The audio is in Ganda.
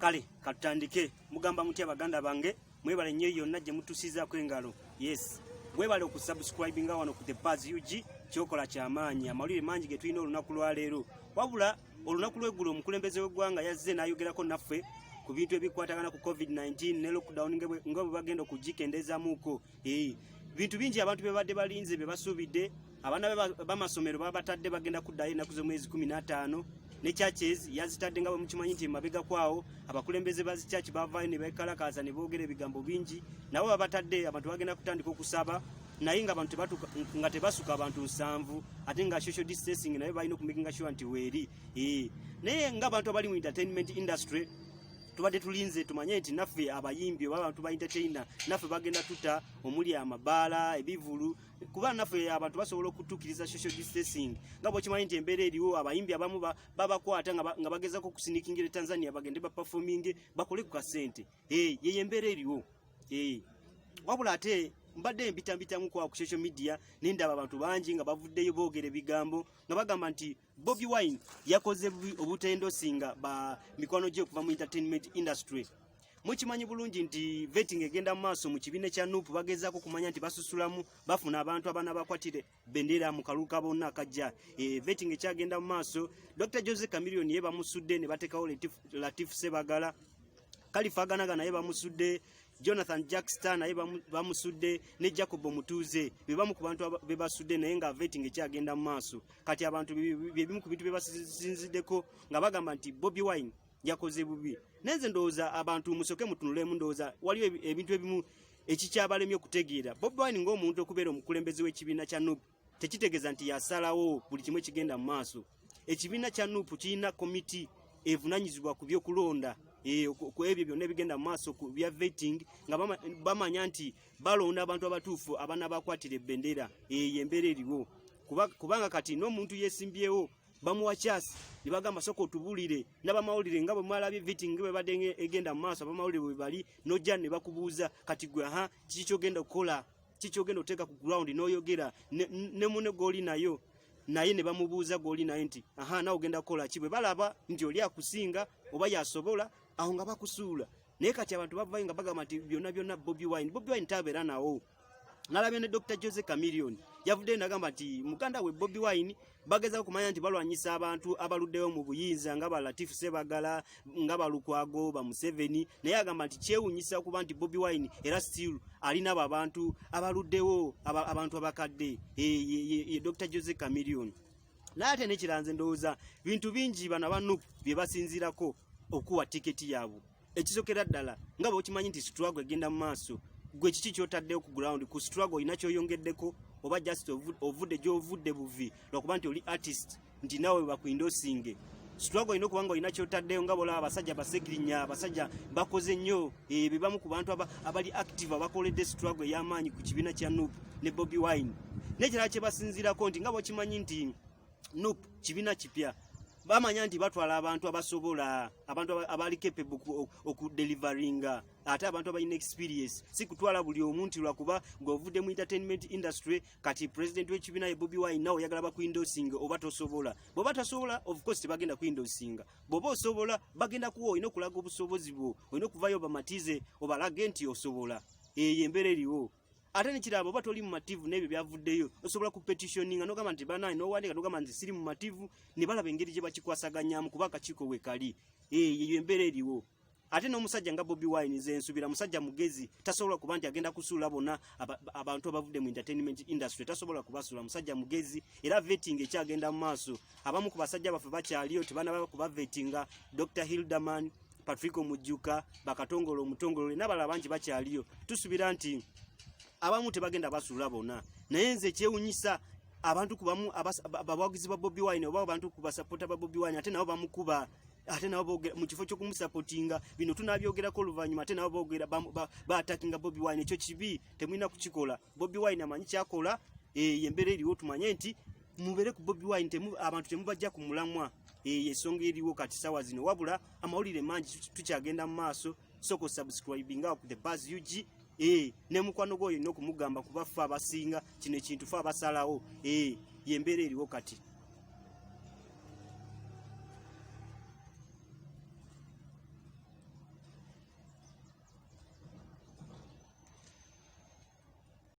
Kale katutandike. Mugamba mutya baganda bange? Mwebale nnyo yonna gye mutusizaako engalo. Yes, mwebale okusubscribinga wano ku The Buzz UG. Kyokola kyamaanyi. Amawulire mangi ge tulina olunaku lwaleero. Wabula olunaku lw'eggulo omukulembeze w'eggwanga yazze n'ayogerako naffe ku bintu ebikwatagana ku COVID-19 ne lockdown nga bwe bagenda okugikendeezaamuko. Bintu bingi abantu bye badde balinze, bye basuubidde. Abaana b'amasomero babatadde, bagenda kuddayo ennaku z'omwezi 15. Ne churches yazitadde, nga bwe mukimanyi nti emabega kwawo abakulembeze ba church bavaayo ne bekalakaasa ne boogera ebigambo bingi. Nabo babatadde, abantu bagenda kutandika okusaba, naye nga abantu nga tebasuka abantu 70, ate nga social distancing naye balina okumakinga sure nti weeri. Naye ng'abantu abali mu entertainment industry tubadde tulinze tumanye nti naffe abayimbi oba abantu ba entertainer naffe bagenda tuta omuli amabaala, ebivulu, kuba naffe abantu basobola okutuukiriza social distancing. Nga bwekimanyi nti embeera eriwo, abayimbi abamu babakwata nga bagezako okusneakingira e Tanzania bagende baperforminge bakole ku kasente. Yeyo embeera eriwo. Wabula ate mbadde mpitampitamu kwa ku social media nendaba abantu bangi nga bavuddeyo boogera ebigambo nga bagamba nti Bobi Wine yakoze bubi obutendorsinga ba mikwano gye okuva mu entertainment industry. Mukimanyi bulungi nti vetting egenda mu maaso mu kibiina kya NUP, bagezaako kumanya nti basusulamu bafuna abantu abaana bakwatire bendera mu kalulu ka bonna akajja. Vetting ekyagenda mu maaso. Dr Jose Chameleone ye bamusudde ne bateekawo Latif Sebagala. Kalifa Aganaga naye bamusudde, Jonathan Jackstar naye bamusudde, ne Jacob Omutuuze be bamu ku bantu be basudde, naye nga vetting ekyagenda mu maaso. Kati abantu bye bimu ku bintu bye basinziddeko nga bagamba nti Bobi Wine yakoze bubi. Naye nze ndowooza abantu musooke mutunulemu, ndowooza waliwo ebintu ebimu ekikyabalemye okutegeera. Bobi Wine ng'omuntu okubeera omukulembeze w'ekibiina kya NUP tekitegeeza nti yasalawo buli kimu ekigenda mu maaso. Ekibiina kya NUP kirina komiti evunanyizibwa ku byokulonda, ku ebyo byonna ebigenda mu maaso ku bya vetting, nga bamanya nti balonda abantu abatuufu abaana bakwatira ebendera. Eyo embeera eriwo. Kubanga kati n'omuntu yesimbyewo bamuwa chance ne bagamba, "Sooka otubulire n'abamawulire." Nga bwe mwalabye vetting nga bwebadde egenda mu maaso, abamawulire bwe bali nojja ne bakubuuza, "Kati gwe, aha, kiki kyogenda okukola? Kiki kyogenda oteeka ku ground?" N'oyogera ne mune gw'oli nayo, naye ne bamubuuza gw'oli naye nti, "Aha, nawe ogenda kukola ki?" Bwe balaba nti oli akusinga oba yasobola, awo nga bakusuula. Naye kati abantu bavayo nga bagamba nti byonna byonna Bobi Wine, Bobi Wine tabeera nawo. Nalabye ne Dr Jose Chameleone yavuddeyo nagamba nti muganda we Bobi Wine bagezaako kumanya nti balwanyisa abantu abaluddeyo mu buyinza nga ba Latif Sebagala, nga balukwago ba Museveni. Naye agamba nti kyewunyisa okuba nti Bobi Wine era still alina abo abantu abaluddewo, abantu abakadde. Ye Dr Jose Chameleone. Naye ate nekiranze, ndowooza bintu bingi bano aba NUP bye basinziirako okuwa tiketi yaabwe. Ekisokera ddala, nga bwekimanyi nti struggle egenda mu maaso, gwe kiki kyotaddeyo ku ground ku struggle? Olina kyoyongeddeko oba just ovudde gyovudde buvi lwakuba nti oli artist, nti naawe bakuendorsinge? Struggle olina okuba nga olina kyotaddeyo. Nga bolaba abasajja basegirinya, abasajja bakoze nnyo. Be bamu ku bantu abali active abakoledde struggle ey'amaanyi ku kibiina kya NUP ne Bobi Wine. N'ekirala kye basinziirako nti nga bwekimanyi nti NUP kibiina kipya, bamanya nti batwala abantu abasobola, abantu abali capable okudeliveringa, ate abantu abalina experience, si kutwala buli omu nti lwakuba ng'ovudde mu entertainment industry, kati president w'ekibiina ye Bobi Wine, nawe oyagala bakuendorsinga. Oba tosobola, bw'oba tosobola, of course tebagenda kuendorsinga. Bw'oba osobola, bagenda kuwa. Olina okulaga obusobozi bwo, olina okuvayo bamatize, obalage nti osobola. Eyo embeera eriwo. Ate nekiraba, oba toli mumativu n'ebyo byavuddeyo, osobola ku petitioninga nogamba nti banaye, nowandika nogamba nti siri mumativu, ne balaba engeri gye bakikwasaganyamu, kuba akakiiko we kali. Eyo embeera eriwo. Ate n'omusajja nga Bobi Wine, nze nsubira musajja mugezi, tasobola kuba nti agenda kusuula bonna abantu abavudde mu entertainment industry, tasobola kubasuula. Musajja mugezi. Era vetting ekyagenda mu maaso, abamu ku basajja baffe bakyaliyo tebanaba kubavetinga. Dr Hilderman, Patrick Omujuka, Bakatongole Omutongolole n'abalala bangi bakyaliyo. Tusubira nti abamu tebagenda basuula bonna. Naye nze kyewunyisa abantu kubamu abawagizi ba Bobi Wine oba abantu ku basapota ba Bobi Wine, ate nabo bamukuba, ate nabo boogera mu kifo ky'okumusapotinga. Bino tunabyogerako oluvannyuma. Ate nabo boogera baattackinga Bobi Wine. Ekyo kibi, temulina kukikola. Bobi Wine amanyi kyakola. Embeera eriwo, tumanye nti mubeere ku Bobi Wine, abantu temubajja ku mulamwa. Eyo ensonga eriwo kati sawa zino. Wabula amawulire mangi, tukyagenda mu maaso. Sooka osubscribinga ku The Buzz UG. Ne mukwano gwo olina okumugamba, kuba ffe abasinga kino ekintu fe abasalawo. Yembeera eriwo kati.